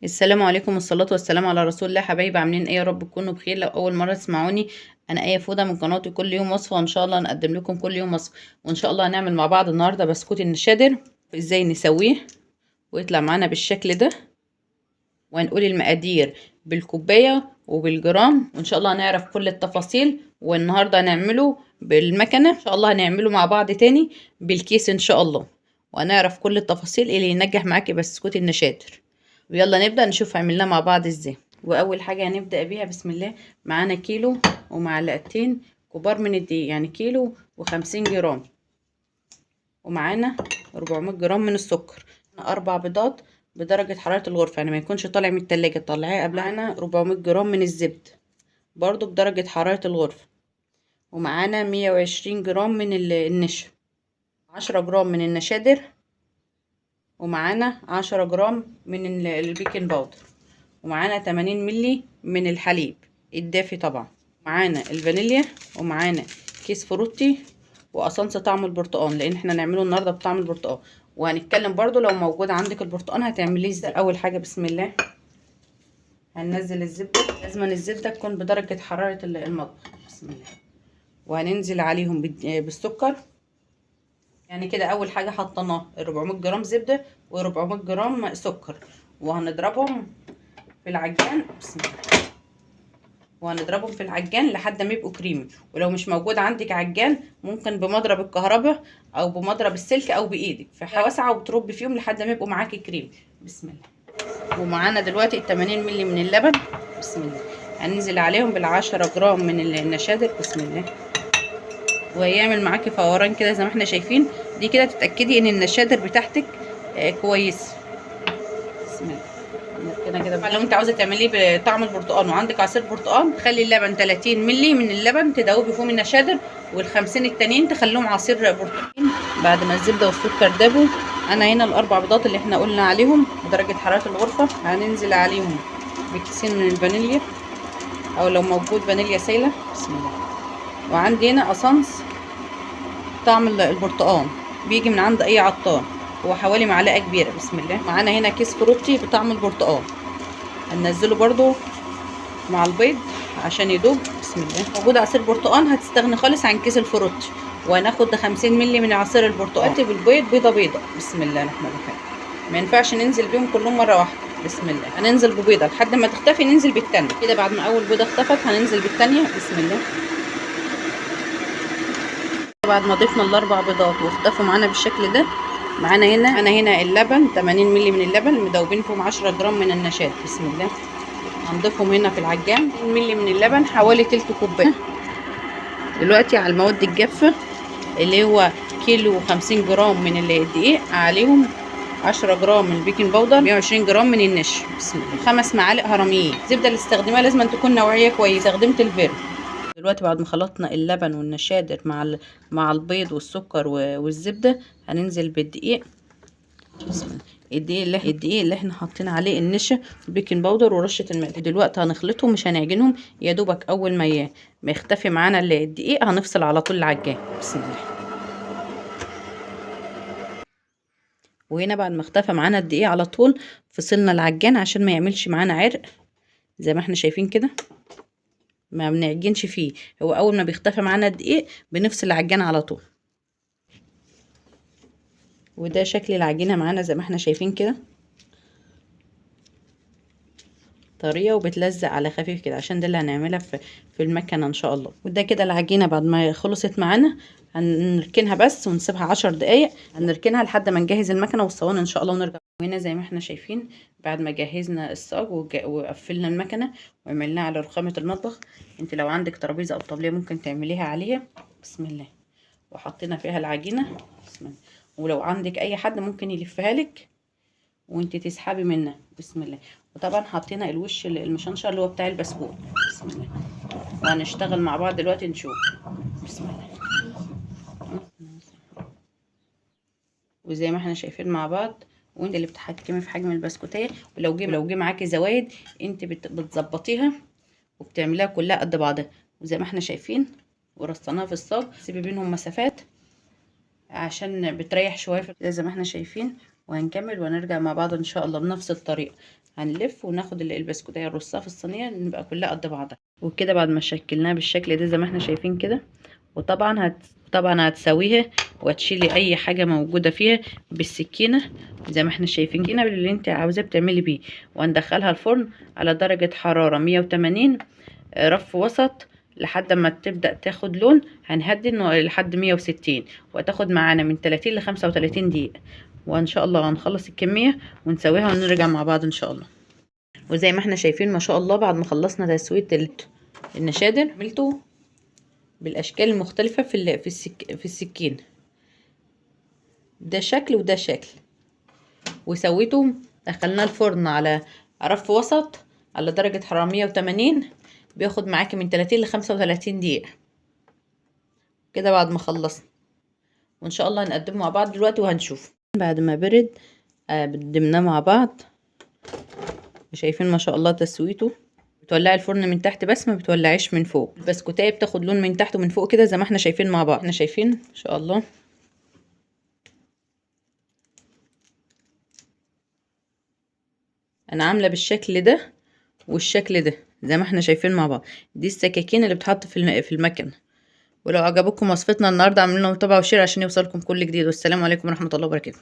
السلام عليكم والصلاة والسلام على رسول الله. حبايبي عاملين ايه؟ يا رب تكونوا بخير. لو اول مرة تسمعوني، انا آية فودة من قناتي كل يوم وصفة، وان شاء الله نقدم لكم كل يوم وصفة. وان شاء الله هنعمل مع بعض النهاردة بسكوت النشادر، ازاي نسويه ويطلع معانا بالشكل ده، وهنقول المقادير بالكوباية وبالجرام، وان شاء الله هنعرف كل التفاصيل. والنهاردة هنعمله بالمكنة، ان شاء الله هنعمله مع بعض تاني بالكيس ان شاء الله، وهنعرف كل التفاصيل اللي ينجح معاكي بسكوت النشادر. ويلا نبدأ نشوف عملناه مع بعض ازاي. واول حاجة هنبدأ بيها بسم الله، معانا كيلو ومعلقتين كبار من الدقيق، يعني كيلو وخمسين جرام، ومعانا 400 جرام من السكر، 4 بيضات بدرجة حرارة الغرفة، يعني ما يكونش طالع من التلاجة، طلعيه قبلها. معانا 400 جرام من الزبدة برضو بدرجة حرارة الغرفة، ومعانا 120 جرام من النشا، 10 جرام من النشادر، ومعانا 10 جرام من البيكنج باودر، ومعانا 80 ملي من الحليب الدافي طبعا، معانا الفانيليا، ومعانا كيس فروتي وأسانس طعم البرتقال، لان احنا نعمله النهارده بطعم البرتقال، وهنتكلم برضو لو موجود عندك البرتقال هتعمليه ازاي. اول حاجة بسم الله هننزل الزبدة، لازم الزبدة تكون بدرجة حرارة المطبخ بسم الله، وهننزل عليهم بالسكر. يعني كده اول حاجة حطيناه 400 جرام زبدة و400 جرام سكر، وهنضربهم في العجان بسم الله، وهنضربهم في العجان لحد ما يبقوا كريمي. ولو مش موجود عندك عجان ممكن بمضرب الكهرباء او بمضرب السلك او بايدك، في حاجة واسعة وبتربي فيهم لحد ما يبقوا معاكي كريمي بسم الله. ومعانا دلوقتي 80 مللي من اللبن بسم الله، هننزل عليهم بال10 جرام من النشادر بسم الله، وهيعمل معاكي فوران كده زي ما احنا شايفين. دي كده تتاكدي ان النشادر بتاعتك كويس بسم الله. كده كده لو انت عاوزه تعمليه بطعم البرتقال وعندك عصير برتقال، خلي اللبن 30 مللي من اللبن تدوبي فيهم النشادر، وال50 التانيين تخليهم عصير برتقال. بعد ما الزبدة والسكر دابوا، انا هنا الاربع بيضات اللي احنا قلنا عليهم بدرجة حرارة الغرفة هننزل عليهم بكيسين من الفانيليا، او لو موجود فانيليا سايله بسم الله. وعندي هنا اسانس طعم البرتقال بيجي من عند اي عطار، هو حوالي معلقه كبيرة بسم الله. معانا هنا كيس فروتي بطعم البرتقال هننزله برضو مع البيض عشان يدوب بسم الله. موجود عصير برتقال هتستغني خالص عن كيس الفروتي، وهناخد 50 مللي من عصير البرتقال بالبيض، بيضة بيضة بسم الله الرحمن الرحيم. ما ينفعش ننزل بيهم كلهم مرة واحدة بسم الله، هننزل ببيضه لحد ما تختفي، ننزل بالتانيه كده. بعد ما اول بيضة اختفت هننزل بالتانيه بسم الله. بعد ما ضفنا الاربع بيضات واختفوا معانا بالشكل ده، معانا هنا انا هنا اللبن 80 مللي من اللبن مدوبين فيهم 10 جرام من النشاد بسم الله، هنضيفهم هنا في العجان. مللي من اللبن حوالي تلت كوباية. دلوقتي على المواد الجافه اللي هو كيلو و50 جرام من الدقيق، عليهم 10 جرام من البيكنج باودر، 120 جرام من النشا بسم الله، 5 معالق هرميين. الزبدة اللي استخدمها لازم تكون نوعية كويسة، استخدمت الفيرم. دلوقتي بعد ما خلطنا اللبن والنشادر مع البيض والسكر والزبده، هننزل بالدقيق بسم الله. الدقيق اللي احنا حاطين عليه النشا والبيكنج باودر ورشه الملح. دلوقتي هنخلطهم، مش هنعجنهم، يا دوبك اول ما يختفي معانا الدقيق هنفصل على طول العجان بسم الله. وهنا بعد ما اختفى معانا الدقيق على طول فصلنا العجان عشان ما يعملش معانا عرق زي ما احنا شايفين كده، ما بنعجنش فيه. هو اول ما بيختفي معانا الدقيق بنفصل العجان على طول. وده شكل العجينة معانا زي ما احنا شايفين كده، طرية وبتلزق على خفيف كده، عشان ده اللي هنعملها في المكنه ان شاء الله. وده كده العجينة بعد ما خلصت معانا هنركنها بس ونسيبها 10 دقايق، هنركنها لحد ما نجهز المكنه والصواني ان شاء الله ونرجع. وهنا زي ما احنا شايفين بعد ما جهزنا الصاج وقفلنا المكنه وعملناها على رخامه المطبخ، انت لو عندك ترابيزة او طبليه ممكن تعمليها عليها بسم الله، وحطينا فيها العجينة بسم الله. ولو عندك اي حد ممكن يلفها لك وانت تسحبي منها بسم الله. وطبعا حطينا الوش المشنشر اللي هو بتاع البسكوت بسم الله. وهنشتغل مع بعض دلوقتي نشوف بسم الله. وزي ما احنا شايفين مع بعض، وانت اللي بتحكمي في حجم البسكوتيه، ولو جه معاكي زوايد انت بتظبطيها وبتعمليها كلها قد بعضها. وزي ما احنا شايفين ورصيناها في الصاج، سيبي بينهم مسافات عشان بتريح شوية زي ما احنا شايفين. وهنكمل ونرجع مع بعض ان شاء الله بنفس الطريقة. هنلف وناخد البسكوتيه نرصها في الصينية، نبقى كلها قد بعضها. وكده بعد ما شكلناها بالشكل ده زي ما احنا شايفين كده، وطبعا هتسويها وهتشيلي اي حاجة موجودة فيها بالسكينة زي ما احنا شايفين كده، اللي انت عاوزاه بتعملي بيه. وهندخلها الفرن على درجه حرارة 180 رف وسط لحد ما تبدا تاخد لون. هنهدي لحد 160، وهتاخد معانا من 30 ل 35 دقيقة. وان شاء الله هنخلص الكمية ونسويها ونرجع مع بعض ان شاء الله. وزي ما احنا شايفين ما شاء الله بعد ما خلصنا تسويه النشادر، عملته بالاشكال المختلفة في السكين، ده شكل وده شكل. وسويته دخلناه الفرن على رف وسط على درجه حرارة 180، بياخد معاكي من 30 ل 35 دقيقة كده بعد ما خلصنا. وان شاء الله هنقدمه مع بعض دلوقتي وهنشوف. بعد ما برد قدمناه مع بعض. شايفين ما شاء الله تسويته. بتولعي الفرن من تحت بس، ما بتولعيش من فوق. البسكوتايه بتاخد لون من تحت ومن فوق كده زي ما احنا شايفين مع بعض. احنا شايفين ان شاء الله. انا عامله بالشكل ده والشكل ده زي ما احنا شايفين مع بعض. دي السكاكين اللي بتحط في المكنه. ولو عجبتكم وصفتنا النهارده اعملوا لنا متابعه و share عشان يوصلكم كل جديد. والسلام عليكم ورحمة الله وبركاته.